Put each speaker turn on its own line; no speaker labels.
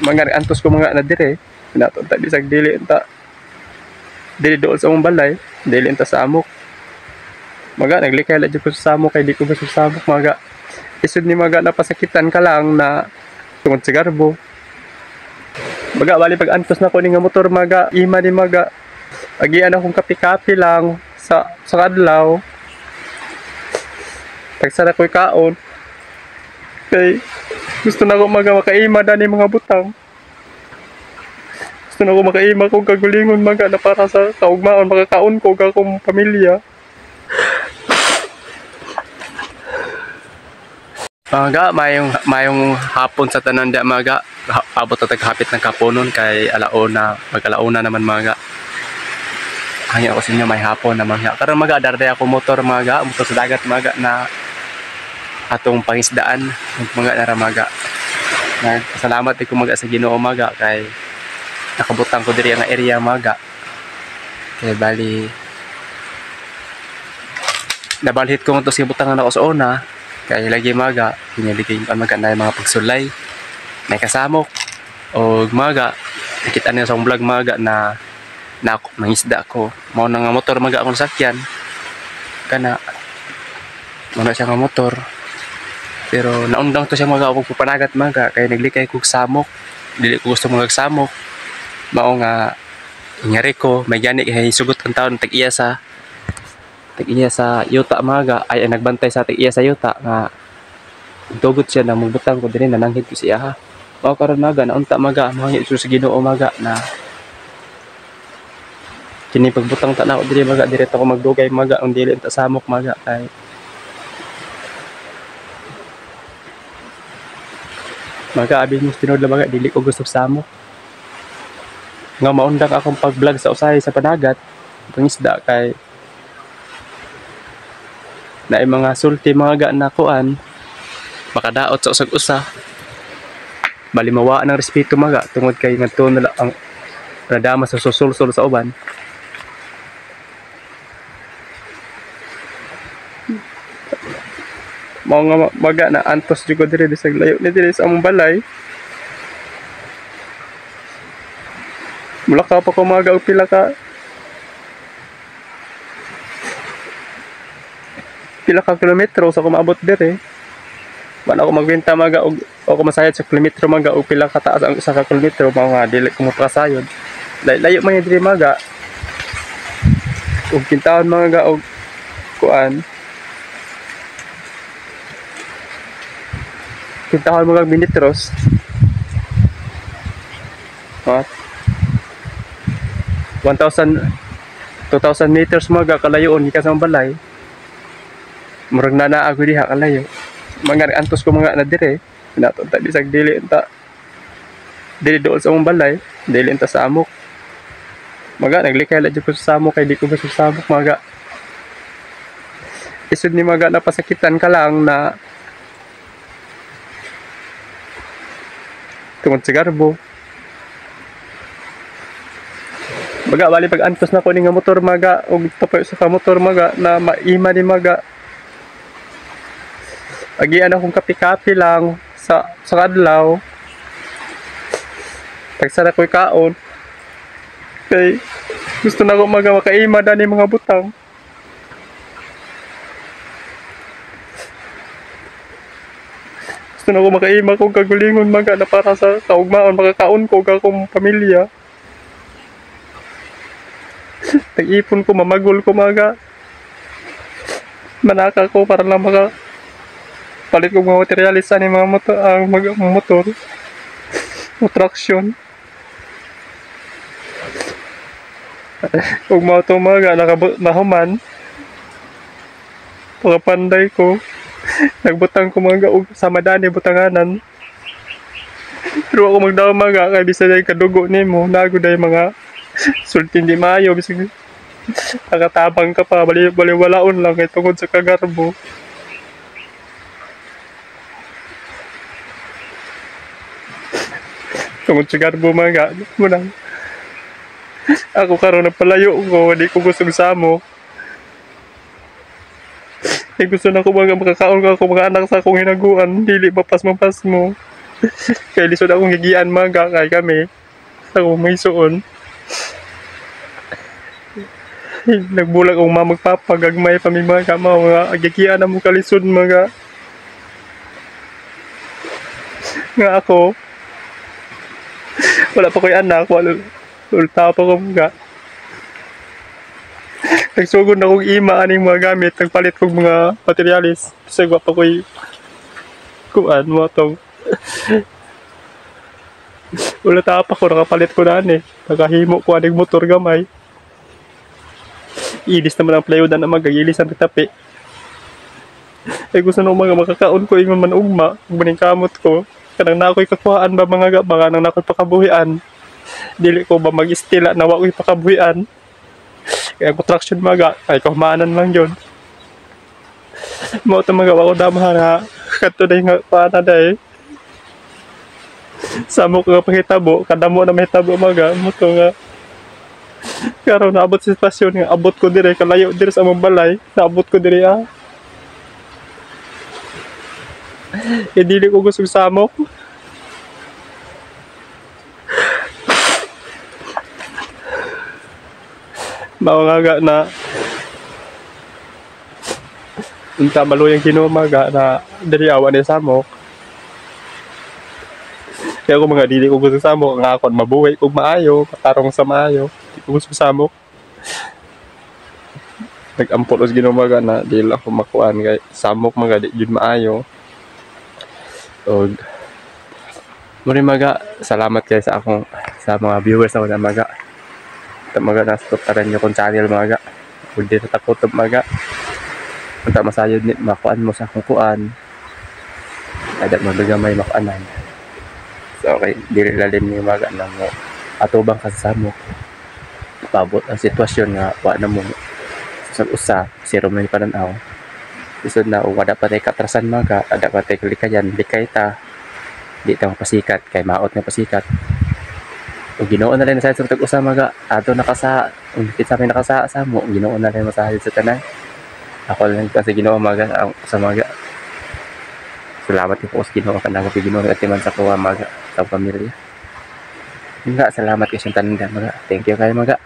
Mga antos ko mga na dire nato ta bisag dili ta dili dool sa among balay, dili ta samok. Maga naglikay la jud ko sa samok kay di ko gusto sa samok maga. Isod ni maga napasakitan ka lang na tungod sa garbo. Maga bali pag antos na ko ni nga motor maga, ima ni maga. Agian akong kape-kape lang sa kadlaw. Tagsara ko'y kaon. Kay gusto na ko maga makaima dani mga butang. Gusto na ko makaima kong kagulingon maga na para sa kaugmaon makakaon ko ug akong pamilya. Maga mayong hapon sa tanan di maga. Abot na taghapit ng kaponon kay alauna, mag-alauna naman maga. Hangin ako sa inyo may hapon naman nga. Karon maga darday ako motor maga, motor sa dagat maga na atong pangisdaan mga naramaga. Nagpasalamat ko maga sa Ginoo maga kay nakabutang ko diri ang area maga. Kay bali nabalhit ko ngadto sa butangan ako sa una kay lagi maga kiniligay ang maga na mga pagsulay may kasamok og maga nakita niyo sa akong vlog maga na nangisda ko mao na nga motor maga akong sakyan kana mao na siya nga motor. Pero naundang to siya maga akong panagat maga kay naglikay kog samok, dili ko gusto magsamok mao nga ingari ko may gani kay sugot ang taon tag-iya sa yuta maga ay nagbantay sa tag-iya sa yuta nga tugot siya na mugbutang ko dinhi nananghid ko siya ha. Mao karon maga naunta maga mahangyo sa Ginoo maga na kini pagbutang ta nako diri maga diretso ako magdugay maga ang dili ta samok maga kay maga abi mo tinuod lang maga dili ko gusto samok. Nga maundang akong pag-vlog sa usahay sa panagat pangisda kay naay mga sulti mga ga na kuan makadaot sa usag-usa. Bali mawaa ng respeto maga tungod kay ngadto na ang nadama sa susulsul sa uban. Mao nga maga na antos jud ko diri bisag layo ni diri sa among balay. Mulakaw pa ko maga og pila ka kilometro sa kumaabot diri. Wala ako magbenta maga og ako masayod sa kilometro maga og pila ka taas ang usa ka kilometro mao nga dili ko mapasayod. Layo man diri maga. Og kintaon maga og kuan. Kintaon mga minitros. What? 1,000 2,000 meters maga kalayoon gikan sa balay. Murag nanaa ko diha kalayo. Mga antos ko mga na dire nato ta bisag dili ta dili dool sa among balay, dili ta samok. Maga naglikay la jud ko sa samok kay di ko gusto sa samok maga. Isod ni maga napasakitan ka lang na tungod sa garbo. Maga bali pag antos na ko ni nga motor maga og tapoy sa ka motor maga na maima ni maga. Agian akong kape-kape lang sa kadlaw. Tagsara ko'y kaon. Kay gusto na ko maga makaima dani mga butang. Gusto na ko makaima kong kagulingon maga na para sa kaugmaon makakaon ko ug akong pamilya. Tag-ipon ko mamagol ko maga. Manaka ko para lang maka palit ko mga materialis ani mga motor ang motor traction. Ug mao to maga nahuman pagkapanday ko nagbutang ko mga og sama dani butanganan. Pero ako magdaw maga kay bisan ay kadugo nimo nago day mga sulti di maayo bisag nakatabang ka pa bali baliwalaon lang kay tungod sa kagarbo. Tungod sa garbo maga mo nang ako karon nagpalayo ko di ko gusto samo. Di gusto na ko mga makakaon ka ako mga anak sa akong hinaguan dili mapas-mapas mo. Kay lisod akong gigian mga kay kami sa akong mga isuon. Nagbulag akong mamagpapagagmay pa mi mga mao nga gigian na mo kalisod mga nga ako. Wala pa ko'y anak, wala ulta pa ko mga. Nagsugod na kong ima aning mga gamit, nagpalit kong mga materialis. Bisag wa pa ko'y kuan mo tong wala ta pa ko nakapalit ko na ani. Nakahimo ko aning motor gamay. Ilis naman ang plywood na magagilis ang tapi. Eh gusto nung mga makakaon ko ingon man ugma, maning kamot ko. Kanang na ako'y kakuhaan ba mga ga, baka nang na ako'y pakabuhian. Dili ko ba mag-istila na wa ko'y pakabuhian. Kaya construction maga, ay kahumanan lang yun. Mao to mga wa ko damahan nga kadto day nga pana day. Samok nga panghitabo, kadamo na mahitabo maga, mo to nga karon naabot sa sitwasyon nga abot ko dire kalayo dire sa among balay, naabot ko dire ah. Eh dili ko gusto samok. Mao nga ga na unta maluyang Ginoo maga na diri awa ni samok. Kaya ako mga dili ko gusto samok nga akon mabuhi kog maayo, matarong sa maayo. Di ko gusto samok. Nag-ampol os Ginoo maga na dili ako makuan kay samok mga di jud maayo. Og muna maga, salamat kay sa akong sa mga viewers ako na maga. Ta maga na suportaran niyo kong channel maga. Ug di ta kutob maga. Unta masayod ni makuan mo sa akong kuan. Ada mabiga may makuanan. So okay, dili lalim ni maga na mo atubang ka sa samok. Paabot ang sitwasyon nga wa na mo sa usa, zero man pananaw. Isod na wala pa tay katrasan maga, ada pa tay likayan, likay ta. Di ta mapasikat kay maot nga pasikat. Ug Ginoo na lang sa tag usa maga, ato nakasa, ug kita may nakasa sa mo, Ginoo na lang masahid sa tanan. Ako lang kasi Ginoo maga ang sa maga. Salamat po sa Ginoo kanang Ginoo nagatiman sa kuha maga sa pamilya. Nga salamat kay sa tanan maga. Thank you kayo maga.